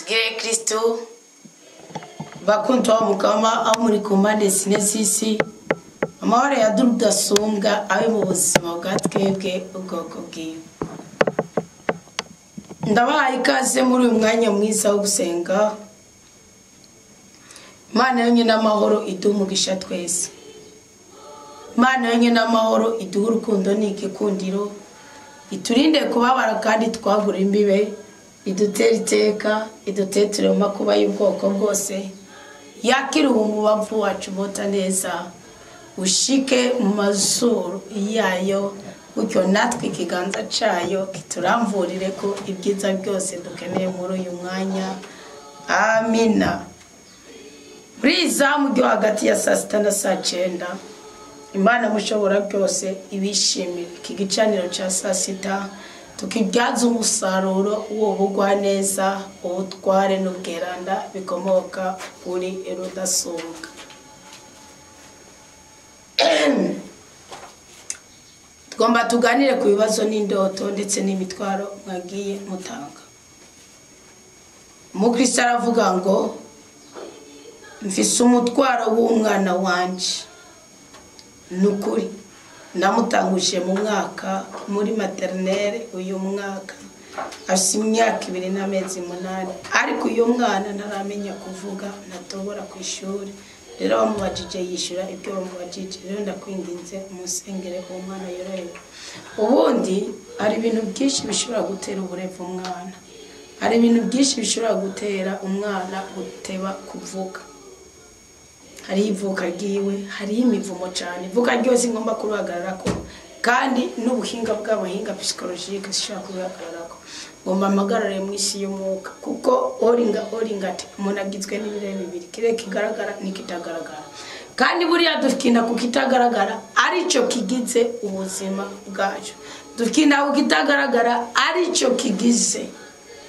Tugire Kristo bakuntu wa mukama aho muri ku mpande zine z'isi, amahoro ya Rudasumbwa abe mu buzima bwa twebwe ubwoko bwiwe. Ndabahaye ikaze muri uyu mwanya mwiza wo gusenga. Imana yonyine n'amahoro iduha umugisha twese. Imana yonyine n'amahoro iduha urukundo n'igikundiro, iturinde kubabara kandi twagura imbibe, idutere iteka, iduteture mu makuba y'ubwoko bwose, yakire umubavu wacu bota neza, ushike mu mazuru yayo, gutyo natwe ikiganza cyayo kituramvurire ko ibyiza byose dukeneye muri uyu mwanya. Amina. Muri izamu ryo hagati ya saa 6 na saa 9, Imana mushobora byose ibishimire. Iki gicaniro cya saa 6 tukibyaza umusaruro w'ubugwa neza, ubutware n'ubweranda bikomoka kuri Rudasumbwa. Tugomba tuganire ku bibazo n'indoto ndetse n'imitwaro mwagiye mutanga. Umukristo aravuga ngo mfise umutwaro w'umwana wanje. Nukuri namutanguje mu mwaka muri maternelle, uyu mwaka afise imyaka 2 n'amezi 8, ariko uyu mwana ntaramenya kuvuga, ntatobora ku ishuri. Rero bamubajije yishura ibyo bamubajije. Rero ndakwinginze umusengere uwo mwana yorohewe. Ubundi hari ibintu byinshi bishobora gutera uburevu umwana, hari ibintu byinshi bishobora gutera umwana guteba kuvuga. Hari ivuka ryiwe, hari imivumo cyane. Ivuka ryose ngomba kuruhagararako, kandi n'ubuhinga bw'abahinga psychologique zishobora kuruhagararako. Ngomba amagarare mu isi y'umwuka, kuko oringa ati umuntu agizwe n'ibirere bibiri, kire kigaragara n'ikitagaragara. Kandi buriya dukinda kukitagaragara arico kigize ubuzima bwacu, dukinda kukitagaragara arico kigize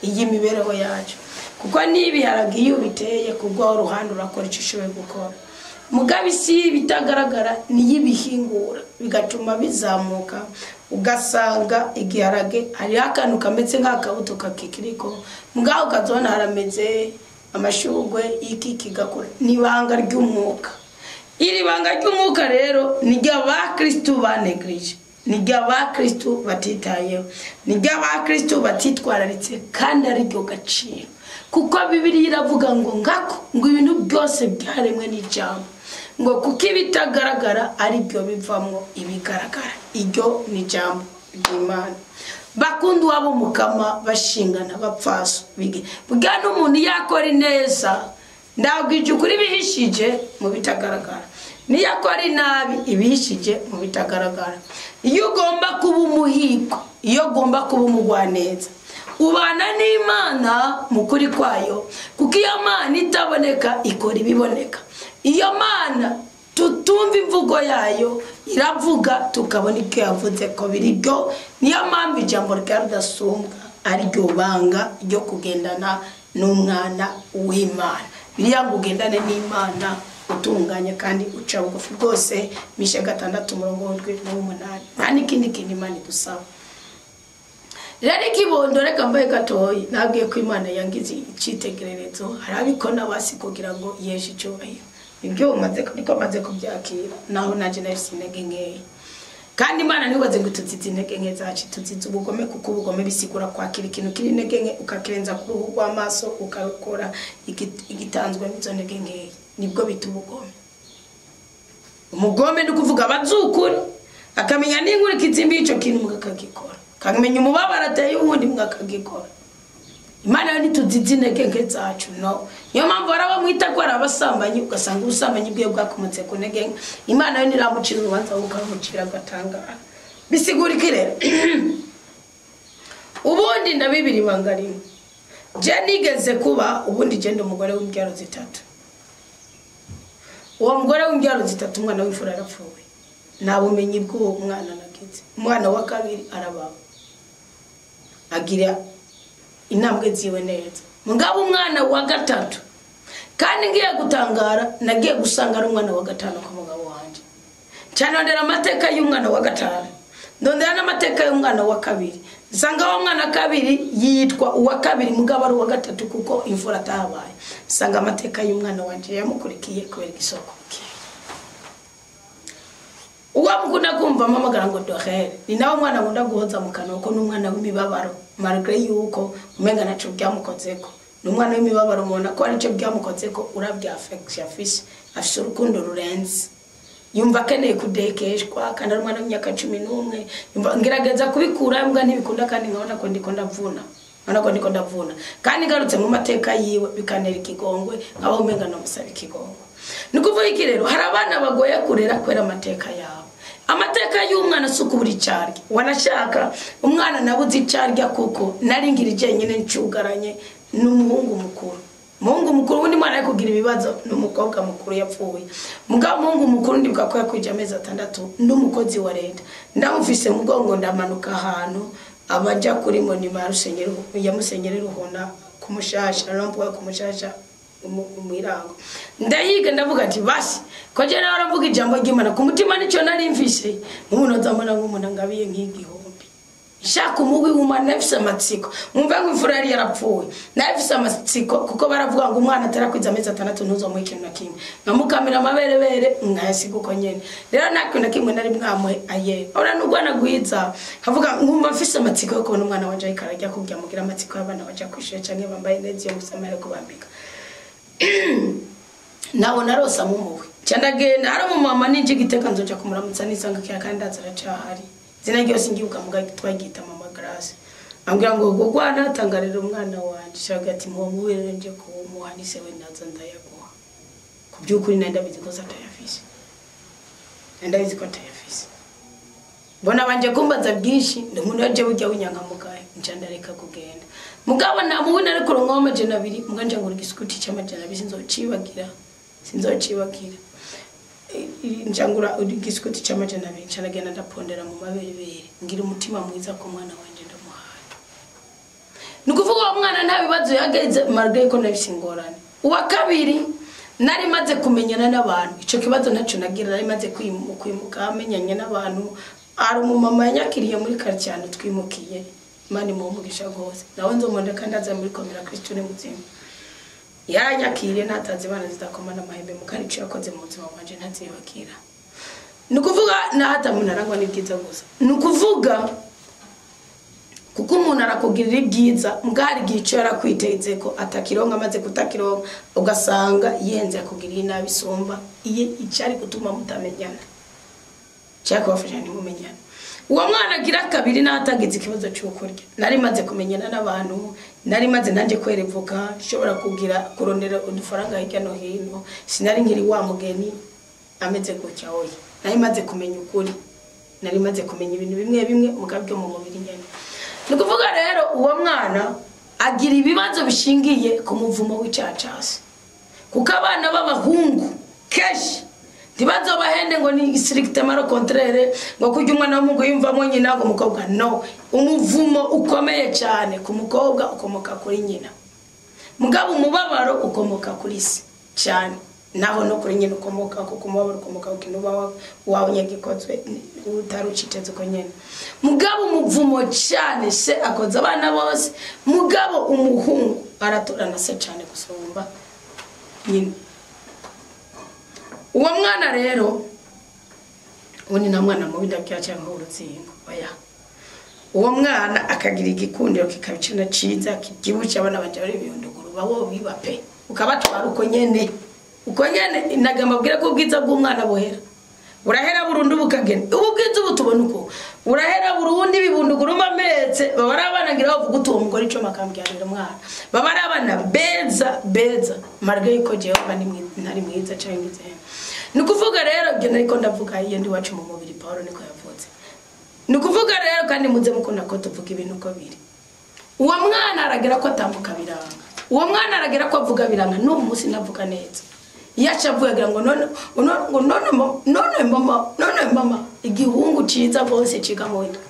iyi mibereho yacu. Kuko n'ibiharage iyo biteye kugwa uruhande urakora icyo ushoboye gukora. Mugabe isi bitagaragara niyibihingura bigatuma bizamuka, ugasanga igiharage hari akantu kameze nk'akabuto kakikiriko, mugaho ukazona harameze amashugwe iki kigakura. Nibanga ry'umwuka. Iri banga ry'umwuka rero ni ry'abakristo banegrije, ni ry'abakristo batitayeho, ni ry'abakristo batitwararitse, kandi ari ryo gaciro. Kuko Bibiliya iravuga ngo ngako ngo ibintu byose byaremwe n'ijambo, ngo kuko ibitagaragara ari byo bivamwo ibigaragara. Iryo ni ijambo ry'Imana. Bakundu wabo mukama bashingana bapfaso bige bwa n'umuntu yakora neza, ndabwije ukuri bihishije mu bitagaragara, niyakora inabi ibihishije mu bitagaragara. Iyo ugomba kuba umuhigo, iyo ugomba kuba umugwaneza, ubana n'Imana mu kuri kwayo, kuko iyo Mana itaboneka ikora ibiboneka. Iyo Mana tutumva imvugo yayo iravuga tukabona icyo yavuze ko biri byo. Niyo mpamvu ijambo rya Rudasumbwa ari ryo banga ryo kugendana n'umwana w'Imana. Biriya ngo ugendane n'Imana utunganye kandi uca bugufi bwose. Misha 6 umurongo 7 n'8. Nta n'ikindi kintu Imana idusaba. Rero ikibondo reka mbaye gatoyi, nabwiye ko Imana yangize icitegererezo, harabikona basi kugira ngo yeshe icyubahiro. Ibyo umaze niko maze kubyakira, naho naje nafise intege nkeya. Kandi Imana ntibaze ngo tuzize intege nke zacu, tuzize ubugome, kuko ubugome bisigura kwakira ikintu kiri intege nke ukakirenza ku ruhu rw'amaso ukakora igitanzwe n'izo ntege nkeya, nibwo bita ubugome. Umugome ni kuvuga abazukuri akamenya n'inkurikizi mbi ico kintu mugakagikora, akamenya umubabaro ateye uwundi mugakagikora. Imana yo ntituzize intege nke zacu, no. Niyo mpamvu barabamwita ko ari abasambanyi, ugasanga ubusambanyi bwiwe bwakomotse ku ntege nke. Imana yo ntiramucira urubanza, ahubwo ikamucira agatangara. Bisigura iki rero? Ubundi ndabibiri ibanga rimwe. Je nigeze kuba, ubundi je ndi umugore w'imbyaro 3. Uwo mugore w'imbyaro 3 umwana w'imfura yarapfuye. Nta bumenyi bw'uwo mwana nagize. Umwana wa kabiri arabaho, agira intambwe ziwe neza. Mugabo umwana wa gatatu, kandi ngiye gutangara, nagiye gusanga ari umwana wa gatanu ku mugabo wanje. Cyane ndondera amateka y'umwana wa gatanu, ndondera n'amateka y'umwana wa kabiri, Nsanga wa mwana kabiri yitwa uwa kabiri mugabo ari uwa gatatu kuko imfura atabaye. Nsanga amateka y'umwana wanje yamukurikiye kubera igisoko. Uwa mukunda kumva mama garango dohere ni nawe mwana nkunda guhoza mu kanwa ko n'umwana w'imibabaro malgré yuko umenga naco byamukozeko. N'umwana w'imibabaro mubona ko ari cyo byamukozeko urabya affection afise afise urukundo rurenze. Yumva akeneye kudekeshwa kandi ari umwana w'imyaka 11 yumva ngerageza kubikura mbwa ntibikunda kandi nkabona ko ndiko ndavuna. Nkabona ko ndiko ndavuna. Kandi ngarutse mu mateka yiwe bikanera ikigongwe nkaba umenga no musaba ikigongwe. Nikuvuga iki rero hari abana bagoye kurera kwera amateka yabo. Amateka y'umwana suko buri cyarya. Wanashaka umwana nabuze icyarya kuko naringirije nyine ncugaranye n'umuhungu mukuru. Mungu mukuru wundi mwana kugira ibibazo n'umukobwa mukuru yapfuye. Mugabo Mungu mukuru ndibuka ko yakwije amezi 6 n'umukozi wa leta. Ndamufise mugongo ndamanuka ahantu abaja kuri monima ya Musenyeri Ruhona kumushasha rompuwe kumushasha umwirango. Ndayiga ndavuga ati basi ko je nawe aravuga ijambo ry'Imana ku mutima nico nari mfise nk'umuntu azamana nk'umuntu ngabiye nk'igihumbi. Shaka umuwi w'umwana nafise amatsiko. Mwumva ngo imfura yari yarapfuye. Nafise amatsiko kuko baravuga ngo umwana atarakwiza amezi 6 ntuzomuhe ikintu na kimwe. Nkamukamira amaberebere nkayasiga uko nyene. Rero nta kintu na kimwe nari mwamuhe aye. Ora n'ugwana gwiza. Nkavuga nkumva mfise amatsiko yo kubona umwana wanje ariko ararya kugira mugira amatsiko y'abana baja kwishura canke bambaye neza iyo musamara kubambika. Nawo narosa mumuwe. Candagenda hari umumama ninje giteka nzoja kumuramutsa nisanga kira kandi azaracahari. Zina ryose ngibuka muga twagita mama Grace. Ambwira ngo gugwana tangarira umwana wanje shaga ati muwo muwe nje kumuha nise we naza ndayaguha. Kubyukuri nenda bizi ko satayafise. Nenda bizi ko atayafise. Bona banje kumbaza byinshi ndumuntu yaje burya winyankamugaye nca ndareka kugenda. Mugabo namuwe nari kuronka amajana 2 muganje ngo igiskuti cy'amajana 2 sinzocibagira. Sinzocibagira. Njangura igiskuti cy'amajana 2 ncanagenda ndapondera mu maberebere ngira umutima mwiza ko mwana wanje ndamuhaye. Nukuvuga uwo mwana nta bibazo yageze malgré ko nabise ingorane. Uwa kabiri nari maze kumenyana n'abantu ico kibazo ntaco nagira nari maze kwimuka amenyanye n'abantu ari umumama yanyakiriye muri quartier twimukiye. Imana imuhe umugisha gose. Nawe nzomonde kandi aza muri komera Kristo ni muzima. Yaranyakiriye natazi bana zidakomana amahembe mukari ico yakoze mu buzima bwanje ntazibakira. Nukuvuga na hata umuntu arangwa n'ibyiza gusa. Nukuvuga kuko umuntu arakugirira ibyiza mugari gico yarakwiteze ko atakironka amaze kutakironka ugasanga yihenze akugirira inabi isumba iye icari gutuma mutamenyana. Cyako bafasha ntimumenyana. Uwo mwana agira kabiri natagize ikibazo cyo kurya. Nari maze kumenyana n'abantu, nari maze nanje kwerevuka, nshobora kugira kurondera udufaranga hirya no hino. Sinari nkiri wa mugeni ameze gutya oya. Nari maze kumenya ukuri. Nari maze kumenya ibintu bimwe bimwe mugabyo mu mubiri nyene. Nukuvuga rero uwo mwana agira ibibazo bishingiye ku muvumo w'icacasi. Kuko abana b'abahungu keshi ntibazo bahende ngo ni strictement au contraire ngo kujya umwana w'umuhungu yumvamo nyina ngo umukobwa no umuvumo ukomeye cyane ku mukobwa ukomoka kuri nyina. Mugabo umubabaro ukomoka kuri se cyane naho no kuri nyina ukomoka kuko umubabaro ukomoka ku kintu wawe nyagikozwe utaruciteze uko nyene. Mugabo umuvumo cyane se akoza abana bose mugabo umuhungu aratorana se cyane gusumba nyina. Uwo mwana rero uwo ni mwana mubi ndabya cyangwa urutsingo oya. Uwo mwana akagira igikundiro kikabicana ciza kigibuca abana banje bari biyondogoro babo biba pe ukabatwara uko nyene uko nyene nagamba bwira ko ubwiza bw'umwana bohera burahera burundu bukagenda ubu bwiza ubu tubona uko burahera burundu ibibunduguru mametse baba ari abana ngira bavuga utuwo mugore ico makambyanira umwana baba ari abana beza beza malgré ko jewe ntari mwiza cyangwa izene. Nukuvuga rero genda ariko ndavuga iyo ndi wacu mu mubiri Paulo niko yavutse. Nukuvuga rero kandi muze mukunda ko tuvuga ibintu uko biri. Uwo mwana aragira ko atambuka biranga. Uwo mwana aragira ko avuga biranga n'ubu munsi navuga neza. Yacavuye ngo none ngo none none mama none mama igihungu ciza bose ciga mu ndwi.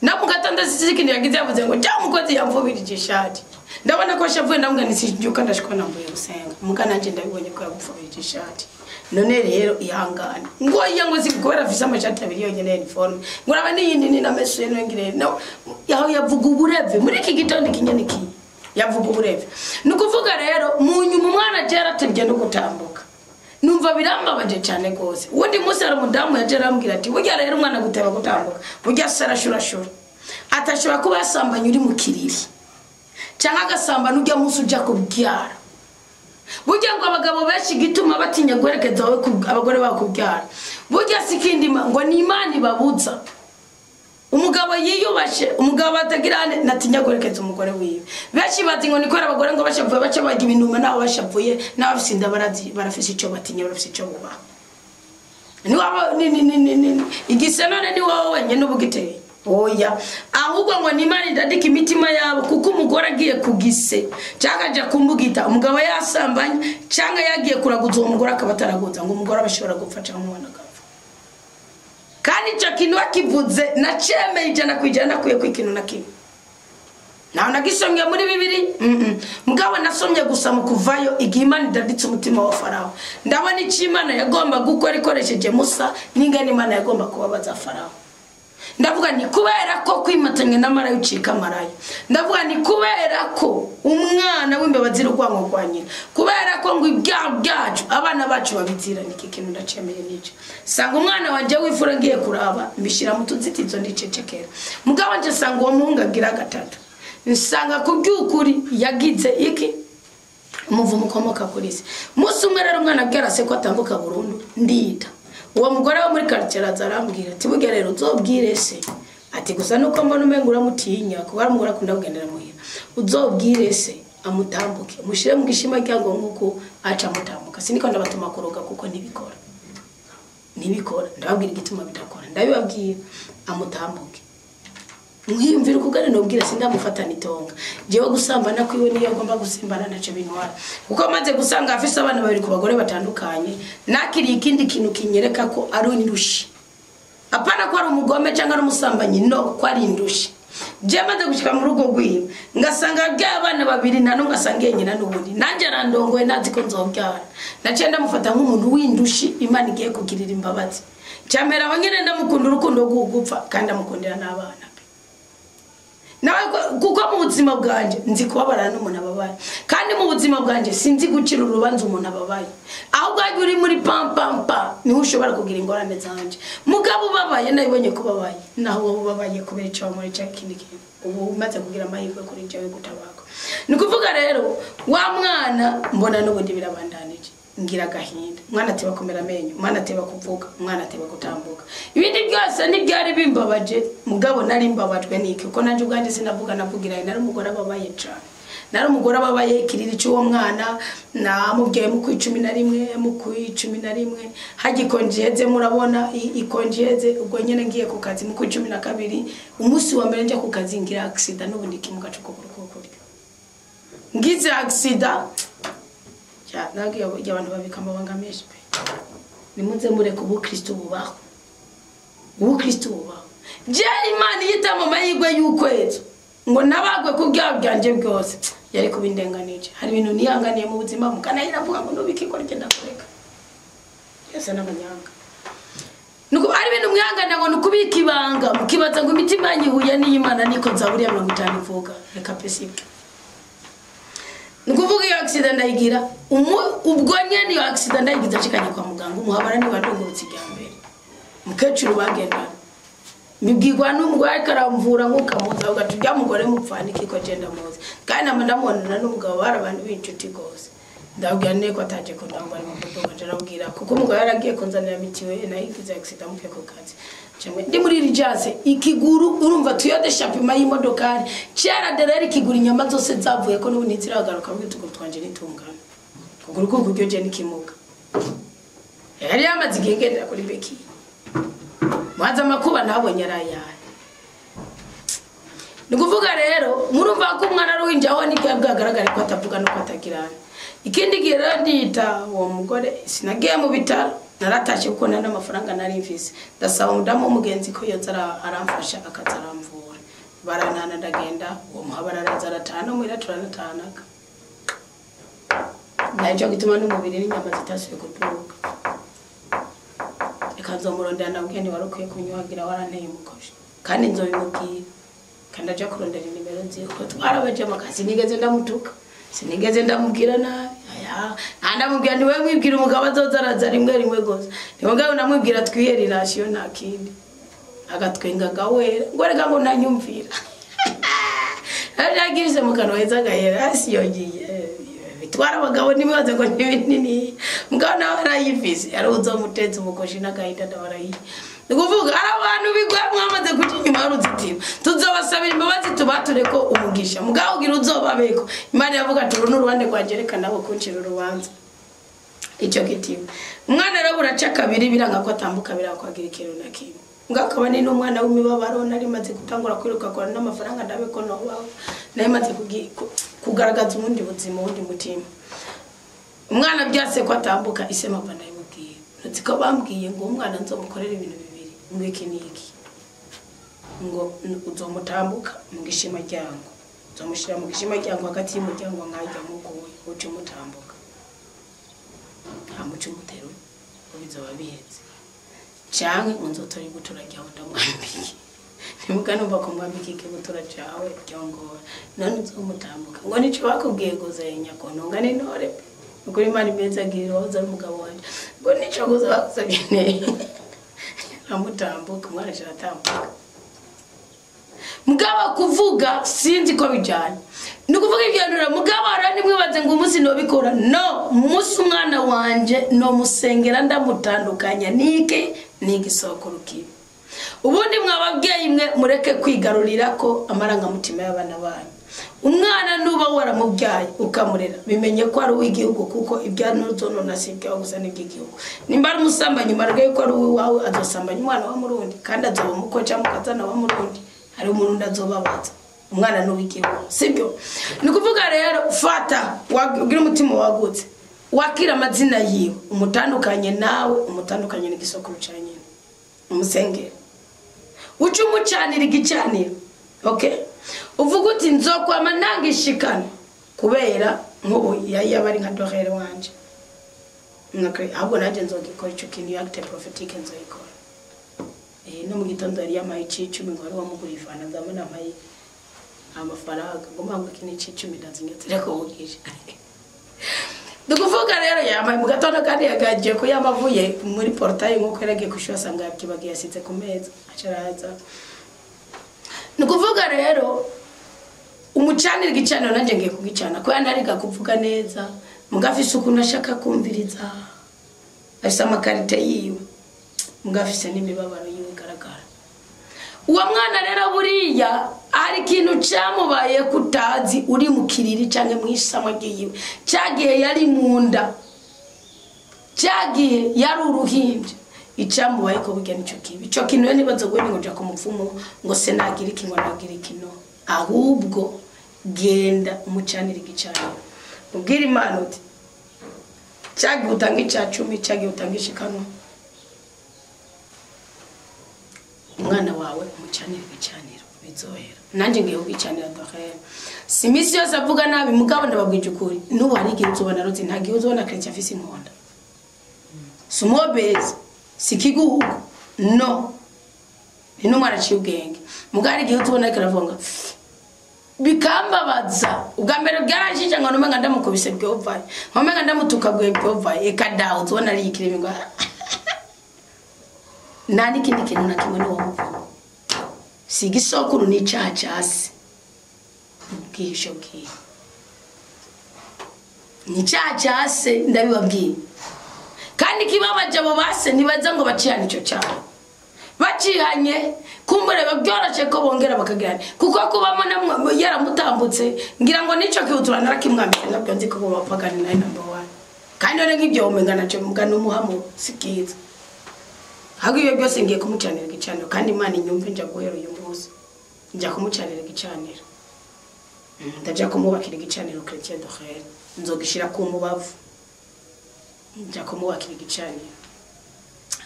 Na mu gatanda sisikindi yagize yavuze ngo cya mukozi yamvubirije ishati. Ndabona ko ashavuye, ndamubwira nti sinjuka ndashikwa nambuye gusenga. Muga nanje ndabibonye ko yagupfubije ishati. None rero ihangane. Ngo iya ngo zikubera afise amashati abiri yonyene uniforme. Ngo raba n'iyindi ni namesuye nongire. No, yaho yavuga ubureve muri iki gitondo kinyene ki. Yavuga ubureve. Nukuvuga rero mu nyuma umwana yaratevye no gutambuka. Numva birambabaje cyane gose. Undi munsi ari umudamu yaje arambwira ati burya rero umwana guteba gutambuka. Burya sarashurashura. Atashobora kuba yasambanye uri mu kiriri. Cyangwa agasambana ujya munsi ujya kubyara. Burya ngo abagabo benshi gituma batinya guherekeza abagore babo kubyara. Burya sikindi ngo ni Imana ibabuza. Umugabo yiyubashe, umugabo atagira natinya guherekeza umugore wiwe. Benshi bati ngo nikora abagore ngo bashavuye baca bajya ibinuma naho bashavuye n'abasinda barazi barafise ico batinya barafise ico bubaha. Ni waba ni igisenone ni wowe wenyene ubugiteye. Oya, ahubwo ngo ni Imana idadika imitima yabo kuko umugore agiye kugise cyangwa aja kumbugita umugabo yasambanye cyangwa yagiye kuraguza uwo mugore akaba ataraguza ngo umugore abashobora gupfa cyangwa umwana agapfa. Kandi icyo kintu bakivuze nacemeye 100% nakuye ku ikintu na kimwe. Naho nagisomye muri Bibiri, mugabo nasomye gusa mu kuvayo igihe Imana idaditse umutima wa Farawo. Ndabona icyo Imana yagomba gukora ikoresheje Musa n'ingene Imana yagomba kubabaza Farawo. Ndavuga ni kubera ko kwimatanya n'amarayo ucika amarayo. Ndavuga ni kubera ko umwana w'imbeba ziri urwango rwa nyina. Kubera ko ngo ibyaha byacu abana bacu babizira niki kintu ndacemeye nico. Sanga umwana wanje w'imfura ngiye kuraba mbishira mu tuzitizo ndicecekera. Mugabo nje sanga uwo muhungu agira gatatu. Nsanga kubyukuri yagize iki? Umuvumo ukomoka kuri se. Musi umwe rero umwana bwarase ko atambuka burundu ndita. Uwo mugore wo muri quartier arambwira ati burya rero uzobwire se ati gusa nuko mbona umenga uramutinya kuba aramugora akunda kugendera muhira uzobwire se amutambuke mushire mu gishima cyango nkuko aca amutambuka. Siniko ndabatuma kuroga kuko ntibikora ndababwira igituma bidakora ndabibabwira amutambuke mwiyumvira ukugane nobwira sindamufatana itonga jewe gusambana kwiwe niyo agomba gusimbana naco bintwara kuko maze gusanga afise abana babiri ku bagore batandukanye nakiriye ikindi kintu kinyereka ko ari indushi apana ko ari umugome cyangwa ari umusambanyi no ko ari indushi. Je maze gushika mu rugo rwiwe ngasanga bya abana babiri nta numwe asangiye nyina n'ubundi nanje arandongoye nazi ko nzobyara naciye ndamufata nk'umuntu w'indushi Imana igiye kugirira imbabazi cyamera aho nyene ndamukunda urukundo rw'ugupfa kandi amukundira n'abana. Nawe kuko mu buzima bwanje nzi kubabarana n'umuntu ababaye kandi mu buzima bwanje sinzi gucira urubanza umuntu ababaye ahubwo aje uri muri pam pam pa niho ushobora kugira ingorane zanje. Mugabo ubabaye nabibonye ko babaye naho wowe ubabaye kubera ico muri cya kindi kintu ubu umaze kugira amahirwe kuri jewe gutabako. Ni kuvuga rero wa mwana mbona n'ubundi birabandanije ngira agahinda umwana ateba komera amenyo umwana ateba kuvuga umwana ateba gutambuka ibindi byose ntibyari bimbabaje mugabo nari mbabajwe niki kuko nanje ubwanje sinavuga navugira nari umugore ababaye cyane nari umugore ababaye ikiriri cy'uwo mwana namubwiye mu 11 mu 11 hagikonjeze murabona ikonjeze ubwo nyene ngiye ku kazi mu 12 umunsi wa mbere nje ku kazi ngira accident n'ubundi kimuga cyo kuguru kuryo ngize accident. Nabwiye abantu babika amabanga menshi pe nimuze mureke ubukristo bubaho ubukristo bubaho. Je Imana yitama amahirwe y'ukwezi ngo nabagwe ku byaha byanje byose yari kubindenganije. Hari ibintu nihanganiye mu buzima mukana iravuga ngo nubikikora igenda kureka yose n'amanyanga nuko ari ibintu mwihangana ngo nukubika ibanga mukibaza ngo imitima yanyihuye n'Imana niko Zaburi ya 50 ivuga reka pe sibyo. Nukuvuga iyo accident ndayigira ubwo nyene iyo accident ndayigiza ashikanye kwa muganga umuhabara ni bandungurutse irya mbere mukecuru bagendana mibwirwa n'umugore ariko aramvura nkukamuza ugaca urya mugore mupfana ikiko genda muzi kandi nama ndamubonana n'umugabo bari abantu b'inshuti gose ndabwira neko ataje kundangwa mu modoka ndarabwira kuko umugabo yaragiye kunzanira mitiweli nayigize accident muke ku kazi ndi muri rijase ikiguru urumva tuyode shapima y'imodokari cyara dereri ikiguru inyama zose zavuye ko n'ubu niziragaruka bw'utuguru twanje nitungana kuguru ko kuryo je nikimuga yari yamaze igihe ngendera kuri beki mwaza makuba nabonye arayaye. Nikuvuga rero murumva ko umwana ruhinja aho niko bwagaragara ko atavuga no kwatagirana. Ikindi gihe rero ndita uwo mugore sinagiye mu bitaro naratashe kuko nta n'amafaranga nari mfise ndasaba umudamu w'umugenzi ko yoza aramfasha akaza aramvura. Barantana ndagenda uwo muhabara araza aratana muhira turanatanaga. Naco gituma n'umubiri n'inyama zitasubiye kuduga. Reka nzomurondera ndamubwira nti wari ukwiye kunyuhagira waranteye umukoshi. Kandi nzobimubwira. Kandi aja kurondera inimero nziwe kuko twarabaje amakazi sinigeze ndamutuka. Sinigeze ndamubwira nabi. Aya, ndamubwira nti wewe mwibwira umugabo azoza araza rimwe rimwe gose. Nimugabo ndamubwira twiye relation nta kindi. Agatwenga gawera ngo reka ngo nanyumvira. Aragize mu kanwa heza gahera asiyogiye. Bitwara abagabo nimwaze ngo nibinini. Mugabo nawe arayifise aruzo mutetse umukoshi n'agahinda ndabarayi. Nikuvuga ari abantu bigwa mwamaze kuja inyuma y'uruzitiro. Tuzobasabira imbabazi tubature ko umugisha. Mugabo ugira uzobabeko. Imana yavuga ati uru n'uruhande rwanjye nabo kuncira urubanza. Ico gitiba. Umwana rero buraca kabiri biranga ko atambuka birakwagira ikintu na kimwe. Ngakaba ni n'umwana w'imibabaro nari maze gutangura kwiruka kwa n'amafaranga ndabe ko nobaho. Nari maze kugaragaza ubundi buzima ubundi mutima. Umwana byase ko atambuka isema mba ndayimubwiye. Nzi ko bambwiye ngo umwana nzomukorera ibintu bibiri ngo iki niki. Ngo uzomutambuka mu gishima ryango. Nzomushira mu gishima ryango hagati y'umuryango nkajya mugoye uce mutambuka. Amuce umutero ubizoba bihetse. Canke ngo nzotora ibutura ryawe ndamwambike. Nimuga numva ko mwambike ikibutura cawe ryongora. None uzomutambuka. Ngo nico bakubwiye guzenya ko ntunga n'intore. Ukuri Imana imeza agira wahoze ari umugabo wanje. Ngo nico guza bagusabye ne. Amutambuka umwana aratambuka. Mugabo kuvuga sinzi ko bijanye. Nikuvuga ibyanura mugabo arani mwibaze ngo umunsi nobikora. No, umunsi umwana wanje no musengera ndamutandukanya niki n'igisokuru kibi. Ubundi mwababyeyi mwe mureke kwigarurira ko amarangamutima y'abana banyu. Umwana nuba waramubyaye ukamurera bimenye ko ari uw'igihugu kuko ibyanuzonona si ibyawe gusa n'iby'igihugu. Nimba ari umusambanyi marwe ko ari uwawe azosambanya umwana wa murundi kandi azoba umukoca mukazana wa murundi. Hari umuntu ndazobabaza. Umwana n'uw'igihugu sibyo? Nikuvuga rero fata ugira umutima wagutse wakira amazina yiwe umutandukanye nawe umutandukanye n'igisokuru ca nyina umusengere uce umucanira igicaniro. Okay, uvuga uti nzokwama nangishikana kubera nk'ubu yaba ari nka dohere wanje ahubwo nanjye nzogikora ico kintu acte prophétique nzoyikora. No mu gitondo yari yamaye icumi ngo wari wamuguriye ifana nzamubona amaye amafaranga ngo mpamvu iki ni icumi ndazinyotse reko bugije. Dukuvuga rero yamaye mu gatondo kandi yagagiye ko yamavuye muri portail nkuko yaragiye kwishura asanga yakibagiye yasize ku meza acaraza. Nukuvuga rero umucanira igicaniro nanje ngiye kugicana ko yanariga kuvuga neza mugafise ukuntu ashaka kumviriza afise amakarite yiwe mugafise n'imibabaro yiwe igaragara. Uwo mwana rero buriya ari ikintu cyamubaye kutazi uri mu kiriri canke mwisama giyiwe cyagiye yari munda cyagiye yari uruhinja icyamubaye ko burya nico kibi ico kintu rero nibazo gwe ngo nja ku mupfumu ngo se nagira iki ngo nagira iki no ahubwo genda umucanira igicaniro ubwira Imana uti cyagiye utanga ica 10 cyagiye utanga ishikanwa umwana wawe umucanira igicaniro bizohera. Nanje ngiye kugicanira dohere. Si misi yose avuga nabi mugabo ndababwije ukuri nubu hari igihe uzobona rozi nta gihe uzobona Chrétien afise inkonda. Si umwobezi si kiguhugu no ni n'umwana aciye ubwenge mugabo hari igihe uzobona kiravuga bikambabaza. Ubwa mbere byaranshije ngo numenga ndamukubise byovaye nkomenga ndamutukaguye byovaye eka dawo uzobona ari ikirimi ngo nta n'ikindi kintu na kimwe n'uwo si igisokuru n'icaha case ubwihisho bwiwe ni icaha case ndabibabwiye. Kandi kibabaje abo base ntibaza ngo bacihane ico caha bacihanye kumbure babyoroshe ko bongera bakagirana kuko kubamo namwe yaramutambutse ngira ngo nico kibutura narakimwambitse nabyo nzi ko bo bapagani nayo number 1 kandi none nk'ibyo womenga naco mugana umuhamo sikiza. Ahubwo ibyo byose ngiye kumucanira igicaniro kandi Imana inyumve nja guhera uyu munsi nja kumucanira igicaniro ndaja kumubakira igicaniro Chrétien Dohere nzogishira ku mubavu nja kumubakira igicaniro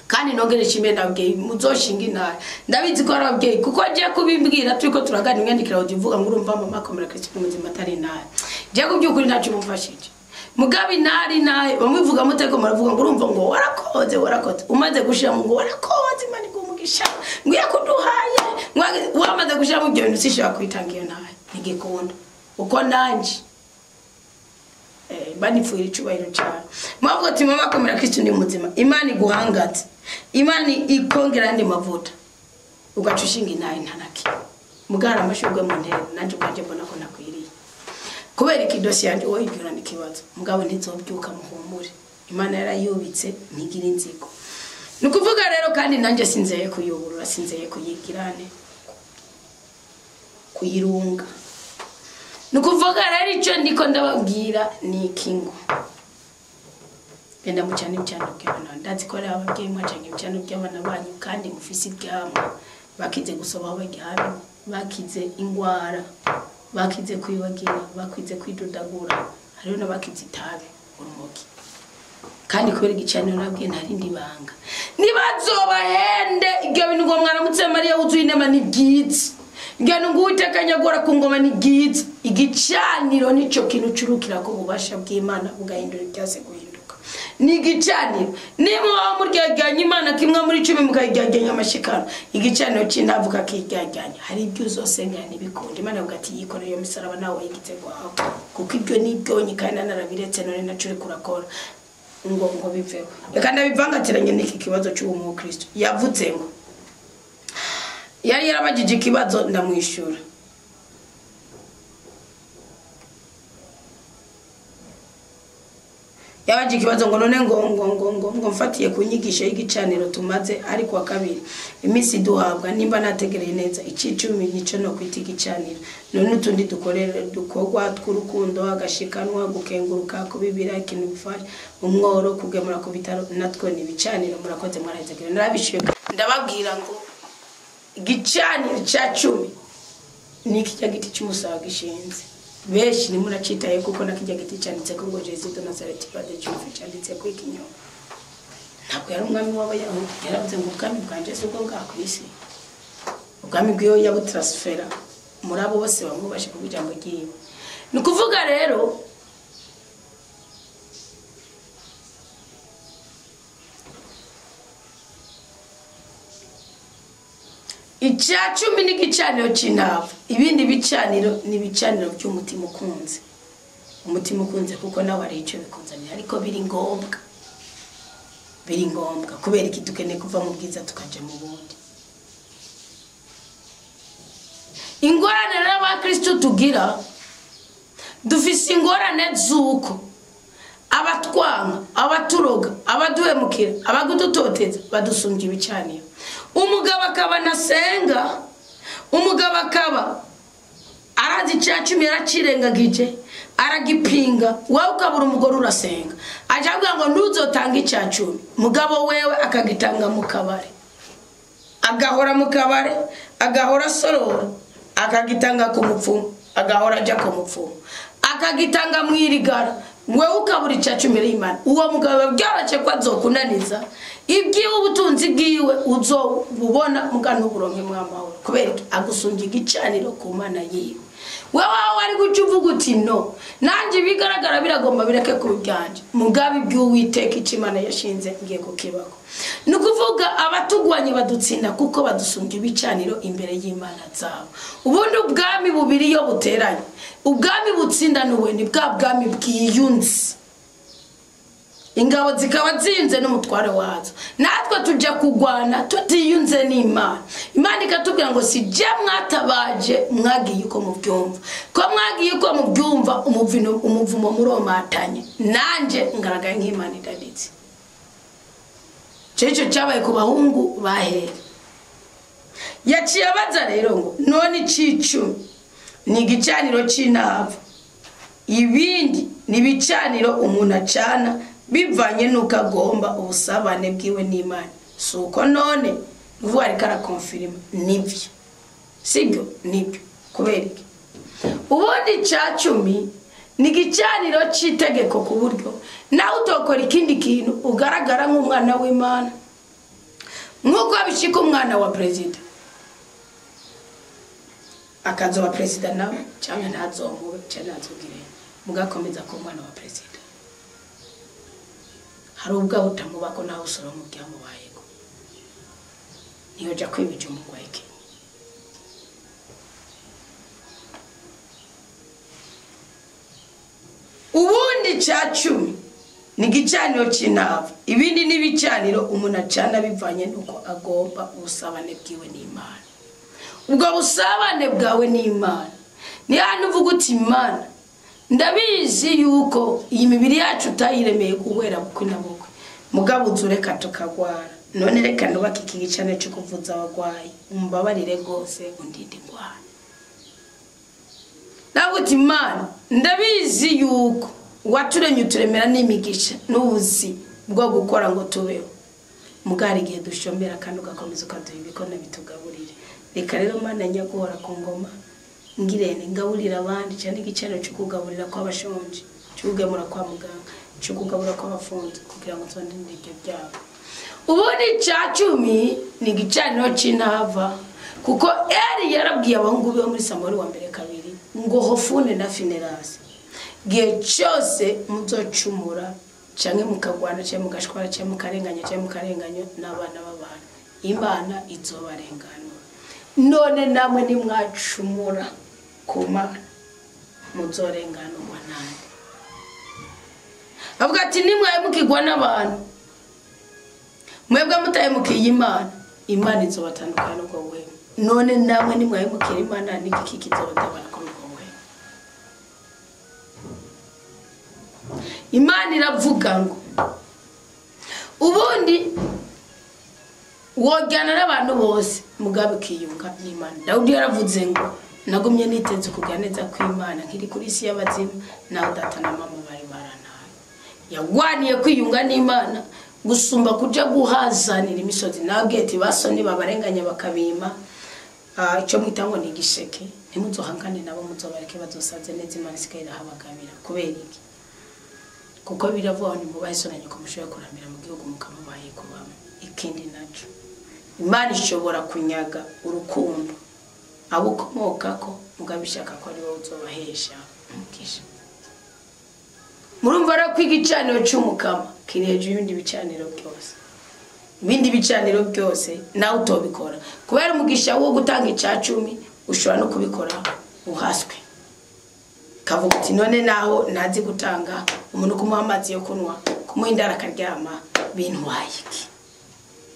Kandi nongere nshimire nababyeyi muzoshinga intara, ndabizi ko ari ababyeyi kuko agiye kubimbwira turiko turaganira imyandikira uvuga ngo urumva mama komera Kristo ni muzima atari intara. Je kubyukuri ntacyo mumfashije. Mugabe intari naye bamwivuga muteko muravuga ngo urumva ngo warakoze warakoze umaze gushira ngo warakoze Imana igumugisha ngo yakuduhaye wamaze gushira mu byo bintu sishaka kwitanga iyo ntare ntigikunda uko nanje banipfuira icubahiro cyane. Mwavuga ati mama komera Kristo ni muzima, Imana iguhangatse, Imana ikongera andi mavuta ugaca ushinga intare ntanaki mugara amashurwe mu ntera nanje ubwanje mbona ko nakwiriye kubera iki dosiye yanje wowe ibwira ni kibazo mugabo ntizobyuka muhumure Imana yarayubitse ntigira inzigo. Ni ukuvuga rero kandi nanje sinzeye kuyuburura, sinzeye kuyigirane kuyirunga. Ni ukuvuga rero icyo ndiko ndababwira ni ikingo genda mucane ibicano by'abana, ndazi ko ari ababyeyi mwacanye ibicano by'abana banyu kandi mufise ibyamwa bakize gusoba aho bagihana, bakize ingwara, bakize kwibagira, bakize kwidudagura, hariho n'abakize itabi urumogi. Kandi kubera igicaniro nabwiye ntarindi banga nibazobahende ibyo bintu ngo mwaramutse Mariya wuzuye inema ni byiza, ibyo bintu ngo Uwiteka nyagora ku ngoma ni byiza. Igicaniro nico kintu curukira ko ububasha bw'Imana bugahindura ibyase guhinduka. Ni igicaniro niba muryajyanye Imana kimwe muri 10 mukayijyanye amashikano, igicaniro cy'intavuka kijyajyanye hari ibyo uzosenga ntibikunde. Imana ivuga ati yikoreye iyo misaraba nawe yigitse kwawe kuko ibyo ni ibyonyi kandi narabiretse none naco uri kurakora ngo ngo biveho. Reka ndabivangatiranye n'iki kibazo cy'uwo mukristo yavuze ngo yari yarabagije ikibazo ndamwishura. Yabaje ikibazo ngo none ngo ngo ngo ngo ngo mfatiye ku nyigisho y'igicaniro tumaze ariko wa kabiri iminsi duhabwa nimba nategereye neza icicumi nico no kwita igicaniro none utundi dukorere dukogwa tw'urukundo agashikanwa gukenguruka kubibira ikintu bifasha umworo kugemura ku bitaro natwo ni ibicaniro. Murakoze mwaraheze narabishuye ndababwira ngo igicaniro cya 10 ni kijya giti cy'umusaba gishinze. Benshi ni muracitaye kuko nakijya giti cyanditse ko ngo Jesu de Nazareth pade cyumve cyanditse ko ikinyoma. Ntabwo yari umwami w'abayahudi, yaravuze ngo ubwami bwanje si ubwo bwa kwisi. Ubwami bwiyo yabutransfera muri abo bose bamubashe kuvuga ijambo ryiwe. Ni kuvuga rero icya 10 n'igicaniro cy'intava, ibindi bicaniro ni ibicaniro by'umutima ukunze. Umutima ukunze kuko nawe ari icyo bikunzanira ariko biri ngombwa. Biri ngombwa kubera iki dukeneye kuva mu bwiza tukaja mu bundi. Ingorane rero abakristo tugira, dufise ingorane z'uko abatwanga, abaturoga, abaduhemukira, abagudutoteza badusumbya ibicaniro. Umugabo akaba nasenga, umugabo akaba arazi icya 10 yaracirengagije aragipinga, wowe ukabura umugore urasenga aje avuga ngo ntuzotanga icya 10, mugabo wewe akagitanga mu kabare, agahora mu kabare, agahora sorora, akagitanga ku mupfumu, agahora aja ku mupfumu, akagitanga mu irigara, wewe ukabura icya 10 y'Imana. Uwo mugabo byarace ko azokunaniza ibyiwe ubutunzi bwiwe uzobubona mugano uburonke mwamahoro kubera agusunga igicaniro ku Mana yiwe. Wewe wari guca uvuga uti no nanje bigaragara biragomba bireke kubyanje mugabe iby'Uwiteka Imana yashinze ngiye kukibako. Ni ukuvuga abatugwanye badutsinda kuko badusunga ibicaniro imbere y'Imana zabo. Ubundi ubwami bubiri iyo buteranye, ubwami butsinda nuwe ni bwa bwami bwiyunze, ingabo zikaba zinze n'umutware wazo. Natwe tujya kugwana tutiyunze n'Imana. Imana ikatubwira ngo si je mwatabaje mwagiye uko mubyumva, ko mwagiye uko mubyumva umuvumo muromatanye nanje ngaragaye nk'Imana idaditse. Cyo cyabaye ku bahungu bahera. Yaciye abaza rero ngo none icicumi ni igicaniro cy'intava, ibindi ni ibicaniro umuntu acana bivanye nuko agomba ubusabane bwiwe n'Imana. Si uko none vuba ariko arakonfirima nibyo, sibyo? Nibyo. Kubera iki? Ubundi icya 10 ni igicaniro cy'itegeko ku buryo nawe utokora ikindi kintu ugaragara nk'umwana w'Imana. Nk'uko bishika umwana wa perezida akazoba perezida nawe cyangwa ntazomube cyangwa ntazogire, mugakomeza ko umwana wa perezida hari ubwo butamubako nawe usoroma ibyamubayeko, niyo jya kwibija umugwayi ke. Ubundi cya 10 ni igicaniro cy'intava, ibindi ni ibicaniro umuntu acana bivanye nuko agomba ubusabane bwiwe n'Imana. Ubwo busabane bwawe n'Imana ni hano uvuga uti Imana ndabizi yuko iyi mibiri yacu utayiremeye guhera bukwe na bukwe, mugabo uzureka tukagwara, none reka nubake iki gicaniro cyo kuvuza abagwayi, umbabarire rwose undinde ingwara. Nawe uti Imana ndabizi yuko waturemye uturemera n'imigisha n'ubuzi bwo gukora ngo tubeho, mugari igihe dushomera kandi ugakomeza ukaduha ibikona bitugaburire. Reka rero Mana nyaguhora ku ngoma ngirene ngaburira abandi, cyane igicaniro cyo kugaburira kw'abashonje, cyo kugemura kwa muganga, cyo kugaburira kw'abafunze, kugira ngo nzondinde ibyo byabo. Ubundi cya 10 ni igicaniro cy'intava, kuko Eli yarabwiye abahungu be muri Samweli wa mbere 2 ngo Hofuni na Finehasi, gihe cyose muzocumura canke mukagwana canke mugashwara canke mukarenganya canke mukarenganya n'abana b'abantu, Imana izobarenganura. None namwe nimwacumura ku Mana muzorenganurwa nande? Avuga ati nimwahemukirwa n'abantu, mwebwe mutahemukiye Imana, Imana izobatandukanya n'ubwo buhemu. None namwe nimwahemukira Imana, n'igiki kizobatabara kuri ubwo buhemu? Imana iravuga ngo ubundi wojyana n'abantu bose mugabe ukiyunga n'Imana. Dawudi yaravuze ngo nagumye niteze kugira neza kw'Imana nkiri kuri isi y'abazima, naho data na mama bari barantaye. Yagwaniye kwiyunga n'Imana gusumba kuja guhazanira imisozi. Nabwiye ati basoni babarenganya bakabima icyo mwita ngo ni igisheke, ntimuzohangane nabo, muzobareke bazosaze neza, Imana isigaye irahabagabira. Kubera iki? Kuko biravuga ngo mubahe so na nyoko mushobora kuramira mu gihugu mukamubaye kubamo. Ikindi naco, Imana ishobora kunyaga urukundo abo ukomokako, mugabishaka ko ari wowe uzobahesha umugisha. Murumva rero ko igicaniro cy'umukama kiri hejuru y'ibindi bicaniro byose. Ibindi bicaniro byose nawe utobikora, kubera umugisha wo gutanga ica 10 ushobora no kubikora uhaswe. Kavuga uti none naho ntazi gutanga, umuntu kumuha amazi yo kunywa, kumuha indara akaryama, bintwaye iki?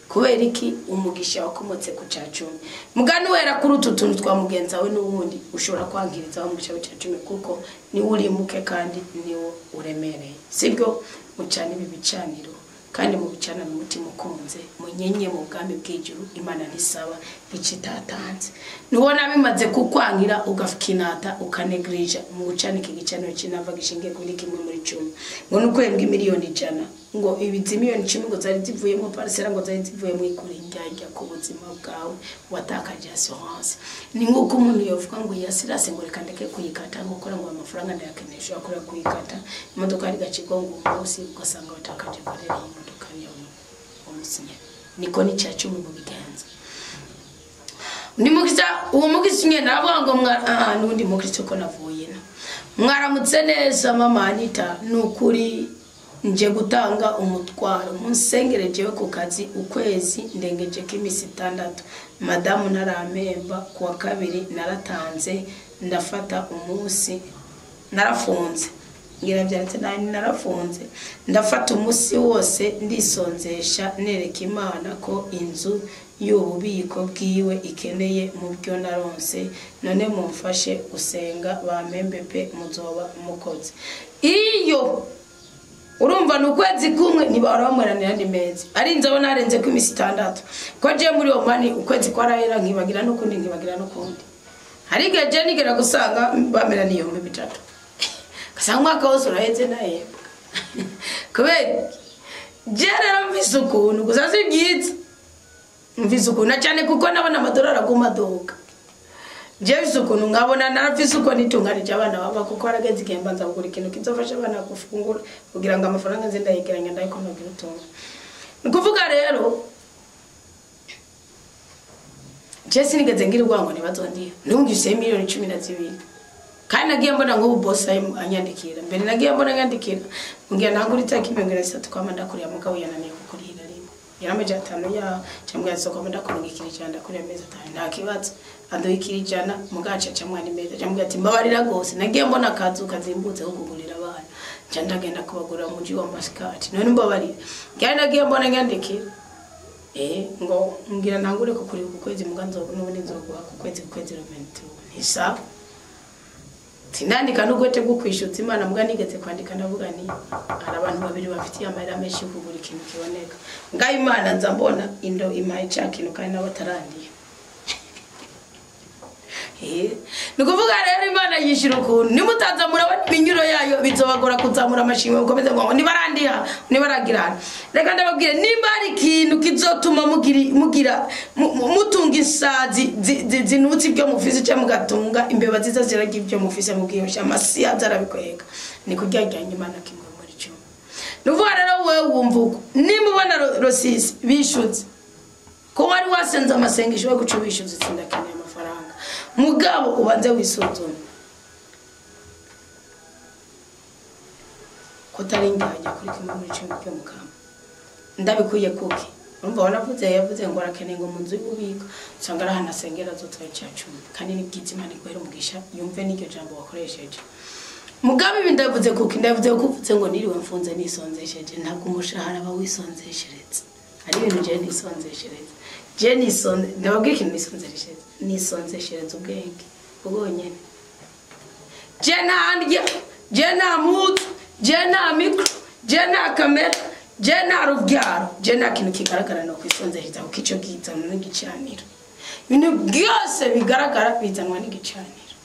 Kubera iki? Umugisha wakomotse ku ca 10. Mugani wera kuri utu tuntu twa mugenza we n'ubundi ushobora kwangiriza umugisha w'ica 10, kuko ni urimuke kandi niwo uremereye. Sibyo? Mucana ibi bicaniro kandi mubicana n'umutima ukunze, munyenye mu bwami bw'ijuru. Imana ntisaba icyo itatanze. Nubona bimaze kukwangira ugakinata ukanegrija mu gucana iki gicaniro cy'inava gishingiye kuri 1 muri 10, ngo nukwembwa miliyoni 100, ngo ibizi miliyoni 10 ngo zari zivuyemo parcela, ngo zari zivuyemo ikurinjya ku buzima bwawe watakaje assurance. Ni nkuko umuntu yovuga ngo yasirase ngo reka ndeke kuyikata, ngo ukora ngo amafaranga ndayakenesha akora kuyikata imodoka ari gacibwa ngo umunsi ugasanga watakaje valeur y'imodoka yawe umusinya. Niko ni cya 10 mu bigenza. Undi mukristo, uwo mukristo nyene aravuga ngo n'undi mukristo ko navuye na mwaramutse neza mama Anita, nukuri nje gutanga umutwaro munsengere jewe ku kazi ukwezi ndengeje k'imisi 6, madamu ntaramemba, kuwa 2 naratanze ndafata umunsi narafunze, ngira byanditse nani narafunze, ndafata umunsi wose ndisonzesha nereka Imana ko inzu y'ububiko bwiwe ikeneye mu byo naronse, none mumfashe gusenga bamembe pe muzoba mukoze. Iyo urumva n'ukwezi kumwe ntibahora bamuranira andi mezi, ari nzabona narenze ko imisi 6, ko je muri uwo mwanya ukwezi kwarahera nkibagira n'ukundi nkibagira n'ukundi. Hari igihe je nigera gusanga bameraniye 3000, ugasanga umwaka wose uraheze nahembwa. Kubera je rero mvise ukuntu gusa si byiza, mvise ukuntu cyane kuko nabona amadolari aguma aduka. Je mvise ukuntu nkabona narafise uko nitunganije abana baba, kuko harageze igihe mbanza kugura ikintu kizofasha abana gufungura kugira ngo amafaranga nze ndayegeranya ndayikonogira utuntu. Ni kuvuga rero Je sinigeze ngira urwango ntibazondiha nungise miliyoni 12 kandi nagiye mbona nk'ubu boss anyandikira mbere nagiye mbona anyandikira ngira ntangura itariki 33 kwama ndakurira mugabo yananiye kukurihira rimwe yarameje 5 ya cyangwa yasoko ndakurungikira ijana ndakurira amezi 5 nta kibazo anduhikira ijana mugaca cyangwa ni meza cyangwa ati mbabarira gose nagiye mbona akazu kazimbutse ko kugurira abana nca ndagenda kubagurira mu mujyi wa Mascate none mbabarira kandi nagiye mbona nyandikira ngo ngira ntangure kukurira ku kwezi muganzo n'ubundi nzoguha ku kwezi 22 nisa sinandika n'ugwete bwo kwishyuza Imana mbwa nigeze kwandika ndavuga ni hari abantu babiri bafitiye amahera menshi kugura ikintu kiboneka ngaho Imana nza mbona indo impaye ca kintu kandi nabo batarandiye ni ukuvuga rero Imana yishyura ukuntu nimutaza murabona iminyuro yayo bizobagora kuzamura amashimwe mukomeze ngo nibarandiha nibaragirana reka ndababwire nimba hari ikintu kizotuma mugira mutunga isazi zinutse ibyo mufise cyangwa mugatunga imbeba ziza zirarya ibyo mufise mubwiyosha amasi azarabikwega ni kuryajyanya Imana kimwe muri cyo. Ni ukuvuga rero wewe wumva uko nimba ubona Rosisi bishutse ko wari wasenze amasengesho yo guca ubishyuza sindakeneye amafaranga mugabo ubanze wisuzume ko taringanya kuri kimwe muri cyo cyo mukama ndabikuye kuki urumva wanavuze yavuze ngo arakeneye ngo mu nzu y'ububiko usanga ari ahantu asengera azotwaye icya cumi kandi ni bwiza Imana iguhere umugisha yumve n'iryo jambo wakoresheje mugabo ibi ndavuze kuki ndavuze ko uvuze ngo niriwe mfunze nisonzesheje ntabwo umushahara aba wisonzesheretse ari ibintu je nisonzeshereze je nisonze ndababwira ikintu nisonzeshereze nisonzeshereze ubwenge bwonyene je nta je nta mpuzu je nta mikro je nta kamera je nta rubyaro je nta kintu kigaragara no kwisonzeshereza kuko ico gizanwa n'igicaniro ibintu byose bigaragara bizanwa n'igicaniro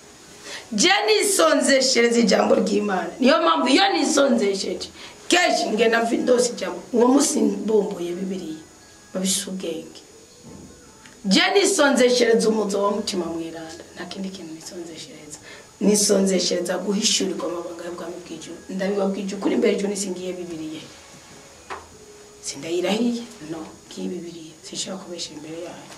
je nisonzeshereze ijambo ry'Imana niyo mpamvu iyo nisonzesheje kenshi ngenda mfindose ijambo uwo musi mbumbuye Bibiliya babisha ubwenge je nisonzeshereza umuzo wa mutima mwiranda nta kindi kintu nisonzeshereza nisonzeshereza guhishurirwa amabanga y'ubwami bw'ijuru ndabibabwije ukuri imbere y'ijuru nisingiye Bibiliya sindayirahiye no ngiye Bibiliya sinshaka kubesha imbere yayo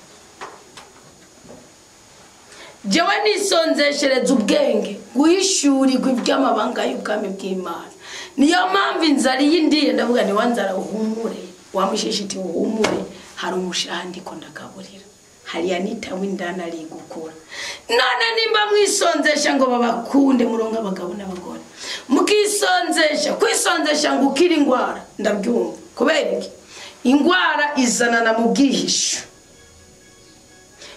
jewe nisonzeshereza ubwenge guhishurirwa iby'amabanga y'ubwami bw'Imana niyo mpamvu inzara y'indiye ndavuga ni wanzara uhumure wamushishiti uhumure hari umushahara ndiko ndakaburira hari Anita w'indana ari gukora none nimba mwisonzesha ngo babakunde muronka abagabo n'abagore mukisonzesha kwisonzesha ngo ukire ingwara ndabyumva kubera iki ingwara izanana mu bwihisho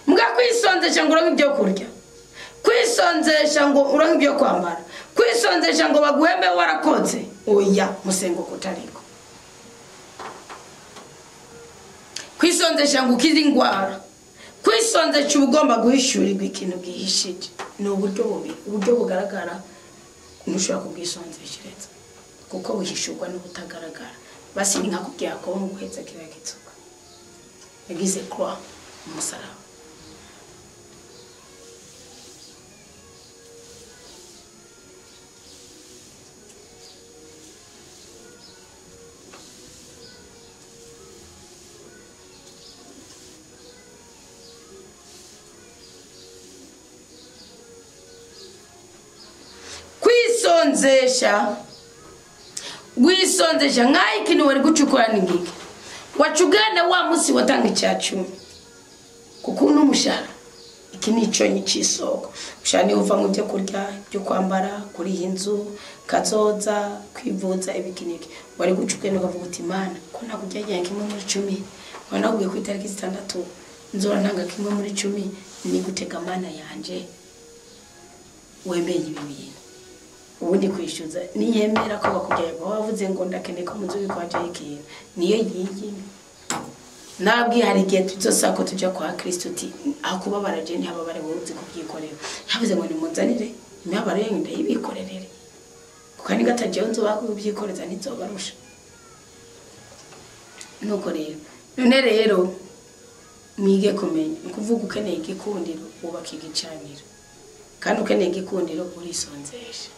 mugakwisonzesha ngo uronke ibyo kurya kwisonzesha ngo uronke ibyo kwambara kwisonzesha ngo baguhembe warakoze oya musengo kutariko kwisonzesha ngo ukize ingwara kwisonzesha ubugomba guhishurirwa ikintu gihishije ni uburyo bubiri uburyo bugaragara ntushobora kubwisonzeshereza kuko buhishurwa n'ubutagaragara basi ni nka kubwira ko mu guheza kiriya gitsuka yagize croix umusaraba kwisonzesha wisonzesha nkaho ikintu wari gucukura ni ngiki wacugana wa musi watanga icya cumi kuko n'umushahara iki ni iconyi c'isoko umushahara niwo uva mu byo kurya byo kwambara kuriha inzu kazoza kwivuza ibiki n'iki wari gucukura ukavuga uti Imana ko nakujyanye kimwe muri 10 wanakubwiye ku itariki 6 nzora ntanga kimwe muri 10 ni gutega Mana yanje wemeye ibi bintu ubundi kwishyuza niyemera ko bakujyaye bavuze ngo ndakeneye ko munzu bikwaje ikintu niyo yiyi nabwi hari igihe tuzosako tujya kwa Kristo uti akubabara je ntihababare wowe uzi kubyikorera yavuze ngo nimunzanire imibabaro yanyu ndayibikorerere kuko ni gatajeho nzoba kubyikoreza ntizobarusha nuko rero none rero mwige kumenya ni ukuvuga ukeneye igikundiro wubaka igicaniro kandi ukeneye igikundiro urisonzesha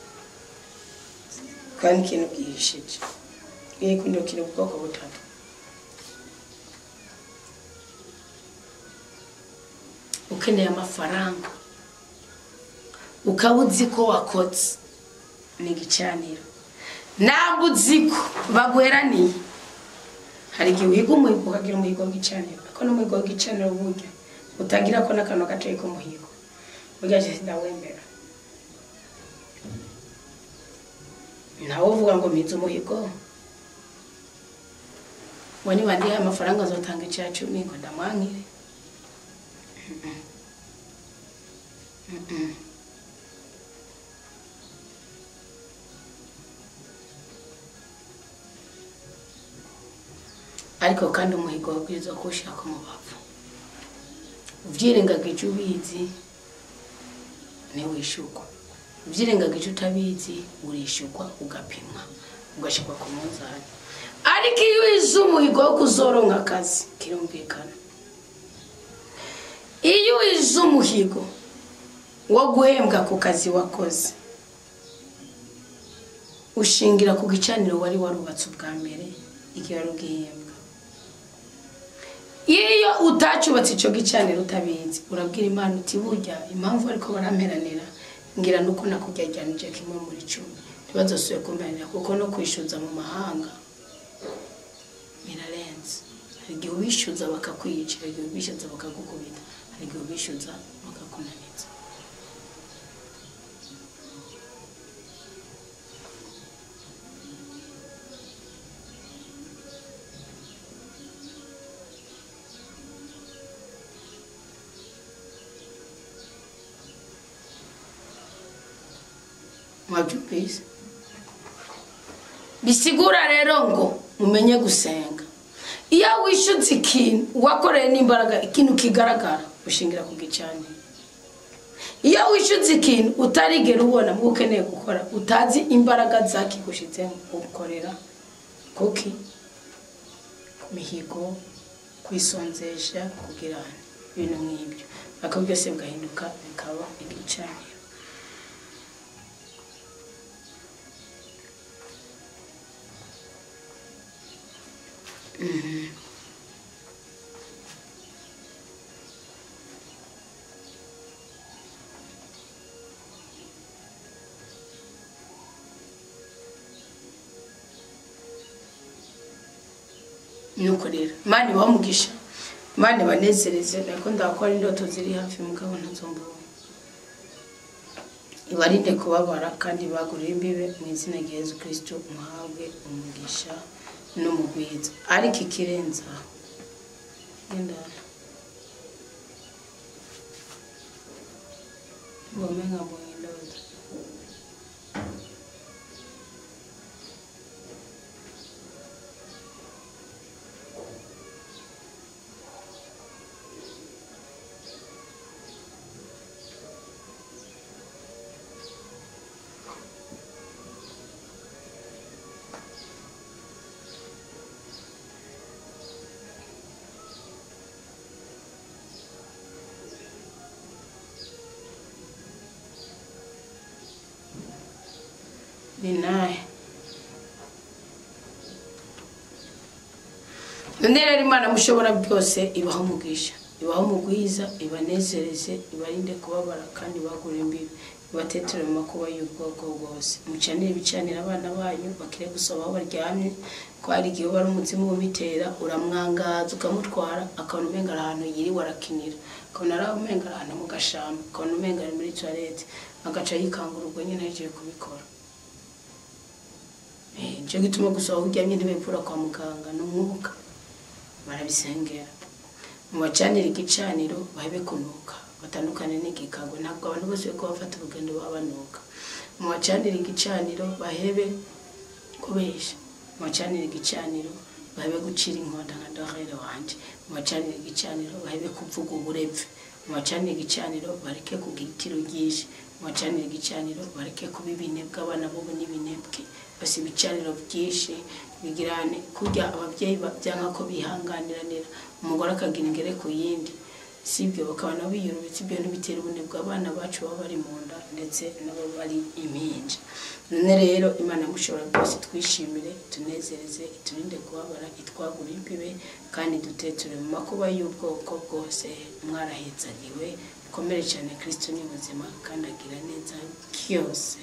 kandi ikintu bwihishije igikundiro kiri mu bwoko butatu Ukeneye amafaranga ukaba uzi ko wakotse, ni igicaniro. Ntabwo uzi ko baguheraniye. Hari igihe uhiga umuhigo ukagira umuhigo w'igicaniro, ariko n'umuhigo w'igicaniro burya utagira ko n'akantu gatoyi k'umuhigo, burya je sindawemera. Nawe uvuga ngo mpize umuhigo ngo niba ndihaye amafaranga nzotanga 10% ngo ndamwankire. Ariko kandi umuhigo wabwirizwa kuwushira ku mubavu. Uvyirengagije ubizi ntiwishurwa, uvyirengagije utabizi urishurwa, ugapimwa, ugashirwa ku munzani. Ariko iyo uhize umuhigo wo kuzoronka akazi, kirumvikana. Iyo uhize umuhigo wo guhembwa ku kazi wakoze, ushingira ku gicaniro wari warubatse ubwa mbere igihe wari ugihembwa. Iyo utacubatse ico gicaniro utabizi, urabwira Imana uti burya impamvu ariko baramperanira ngira nuko nakujyajyanije 1/10, ntibazosubire kumperanira, kuko no kwishyuza mu mahanga birarenze. Hari igihe ubishyuza bakakwica, hari igihe ubishyuza bakagukubita, hari igihe ubishyuza bakakunaniza. Mwabyumvise? Bisigura rero ngo mumenye gusenga. Iyo wishutse ikintu wakoreye n'imbaraga, ikintu kigaragara, ushingira ku gicaniro. Iyo wishutse ikintu utarigera ubona mu ukeneye gukora, utazi imbaraga zakigushitsemo, ukorera kuki ku mihigo, kwisonzesha, kugirana ibintu nk'ibyo, ariko byose bigahinduka bikaba igicaniro. Nuko rero Imana ibahe umugisha, Imana ibanezereze. Ariko ndakora indoto ziri hafi mugabo ntazombona. Ibarinde kubabara kandi bagurire imbibe mu izina rya Yesu Kristo, muhabwe umugisha n'umugwiza. Ariko ikirenza genda ngomenga mbonye indoto. Ni naye none rero Imana mushobora byose ibaho umugisha, ibaho umugwiza, ibanezereze, ibarinde kubabara kandi bagure imbibi, ibatetere mu makuba y'ubwoko bwose. Mucanire ibicanira abana banyu bakire gusaba aho baryamye, ko hari igihe uba ari umuzimu w'umitera uramwangaza ukamutwara, akabona umenga ari ahantu yiriwe arakinira, akabona ari umenga ari ahantu mu gashamba, akabona umenga ari muri toilette, agaca yikangura ubwo nyine ahejeje kubikora. Nico gituma gusa aho uryamye ntibepfura kwa muganga n'umwuka barabisengera. Mubacanire igicaniro bahebe kunuka, batandukane n'igikago. Ntabwo abantu bose ko bafata urugendo babanuka. Mubacanire igicaniro bahebe kubesha, mubacanire igicaniro bahebe gucira inkonda nka dorere wanje, mubacanire igicaniro bahebe kuvuga uburepfe, mubacanire igicaniro bareke kugira itiro ryinshi, mubacanire igicaniro bareke kuba ibinebwe, abana bobo n'ibinebwe. Basi ibicaniro byinshi bigirane kurya ababyeyi byanka ko bihanganiranira, umugore akagira ingere ku yindi. Sibyo, bakaba biyorobetse. Ibyo ntibitera ubunebwe abana bacu baba bari mu nda ndetse nabo bari impinja. None rero Imana mushobora byose twishimire, itunezereze, iturinde kubabara, itwagure imbibe kandi duteture mu makuba y'ubwoko bwose. Mwarahetsagiwe, mukomere cyane. Kristo ni muzima kandi agira neza byose.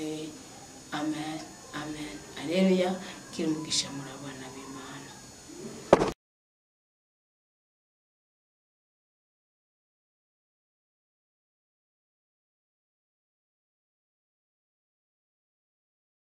Amen, amen, aleluya. Gira umugisha muri abana b'Imana.